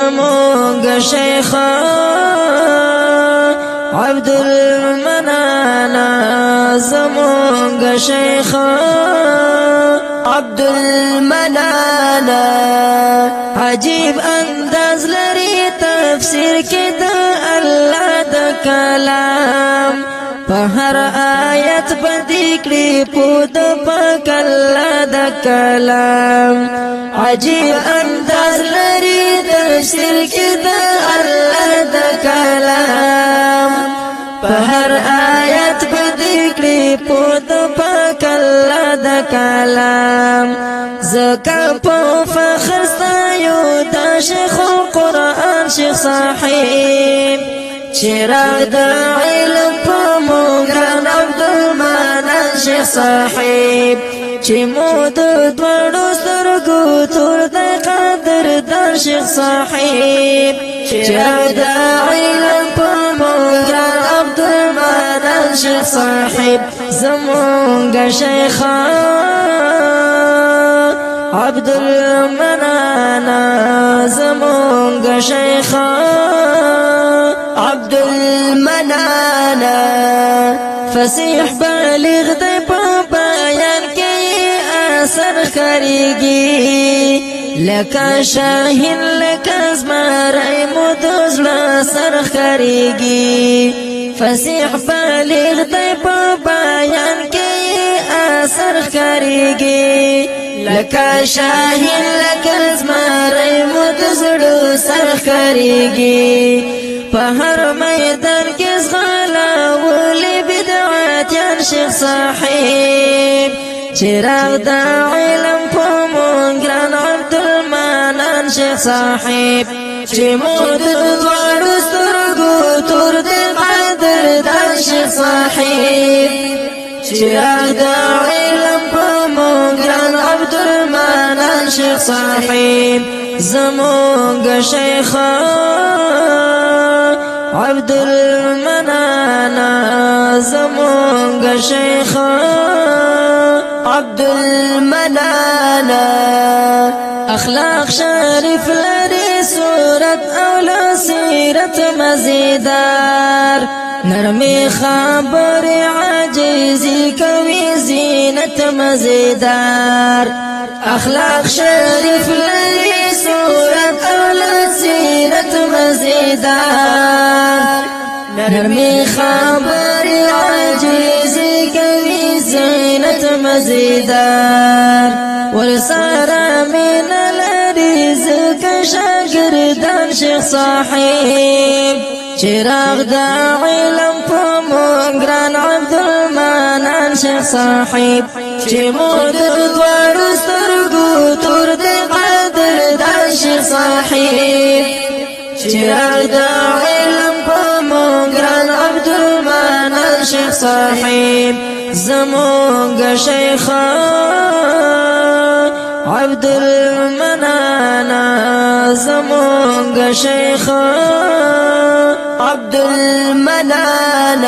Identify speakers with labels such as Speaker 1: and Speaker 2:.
Speaker 1: زمونږ شیخ عبد المنان، زمونږ شیخ عبد المنان. عجیب انداز لري تفسیر کې د الله د کلام، په هر آیت باندې کړي پود پاک الله د کلام. عجیب انداز لري تفسیر کې د الله د کلام، په هر آیت باندې کړي پود پاک الله د کلام. زکا په فخر ستایو د شیخ القرآن شیخ صاحب، چراغ د علم په مونږ عبد المنان شیخ صاحب، چې مو د دوړو سترګو تور د قدر د شیخ صاحب. چراغ د علم په مونږ عبد المنان شیخ صاحب، زمونږ شیخ عبد المنان، زمونږ شیخ عبد المنان. فصیح بالغ دی، په بیان کې اثر خریږي، لکه شاهین لکه زمری مو د زړه سر خریږي. فصیح بالغ دی، په بیان کې اثر خریږي، لکه شاهین لکه زمری مو د زړه سر خریږي. په هر میدان کې زغلا ولې بدعتيان شیخ صاحب، چراغ د علم په مونږ ګران عبد المنان شیخ صاحب، چې مو د دواړو سترګو تور د قدر د شیخ صاحب. چراغ د علم په مونږ ګران عبد المنان شیخ صاحب، زمونږ شیخ عبد المنان، زمونږ شیخ عبد المنان. اخلاق شریف لري، صورت او سیرت مزیدار، نرمي خبر عاجزي کوي زینت مزیدار. اخلاق شریف لري، صورت او سیرت مزیدار، نرمي خبر عاجزي کوي زینت مزیدار. ورسره مینه لري ځکه شاګردان شیخ صاحب، چراغ د علم په مونږ ګران عبد المنان شیخ صاحب، چې مو د دواړو سترګو تور د قدر د شیخ صاحب. چراغ د علم په مونږ ګران عبد المنان شیخ صاحب، زمونږ شیخ عبد المنان، زمونږ شیخ عبد المنان.